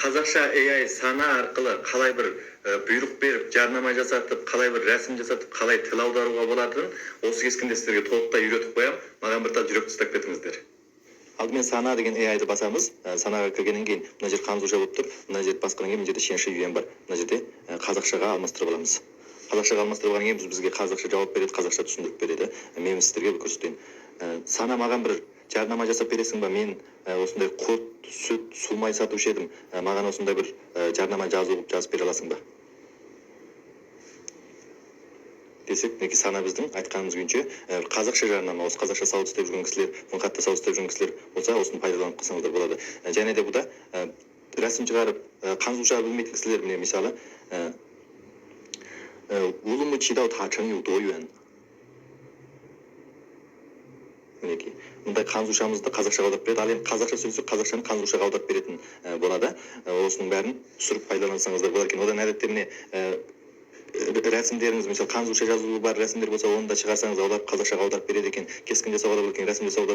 Қазақша AI Сана арқылы қалай бір бұйрық беріп, жарнама жасатып, қалай бір рәсім жасатып, қалай тіл аударуға болатынын осы кескінде сіздерге толықтай үйретіп қоямын. Маған бір тал жүрек тастап кетіңіздер. Алдымен Сана деген AI-ды басамыз. Санаға кіргеннен кейін мына жер ханзуша болып тұр. Мына жерді басқаннан кейін мына жерде шенші юен бар. Мына жерде қазақшаға алмастырып аламыз. Қазақшаға алмастырып алғаннан кейін бізге қазақша жауап береді, қазақша түсіндіріп береді. Мен сіздерге көрсетейін. Сана, маған бір жарнама жасап бересің ба? Мен осындай құрт, сүт, сумай сатушы едім. Маған осындай бір жарнама жазу жазып бере аласың ба десек, мінекей, Сана біздің айтқанымыз күйінше бір қазақша жарнама. Осы қазақша сауд істеп жүрген кісілер, қатты сауд істеп жүрген кісілер болса, осыны пайдаланып қалсаңыздар болады. Және де бұда рәсім шығарып, қанзуша білмейтін кісілер, міне, мысалы, 乌鲁木齐到塔城有多远? Мінекей, мындай қанзушамызды қазақшаға аударып береді. Ал енді қазақша сөйлесек, қазақшаны қанзушаға аударып беретін болады. Осының бәрін түсіріп пайдалансаңыздар болады екен. Одан әдетте, міне, рәсімдеріңіз, мысалы, қанзуша жазуы бар рәсімдер болса, оны да шығарсаңыз, аударып, қазақшаға аударып береді екен. Кескін жасауға да болады екен, рәсім жасауға да.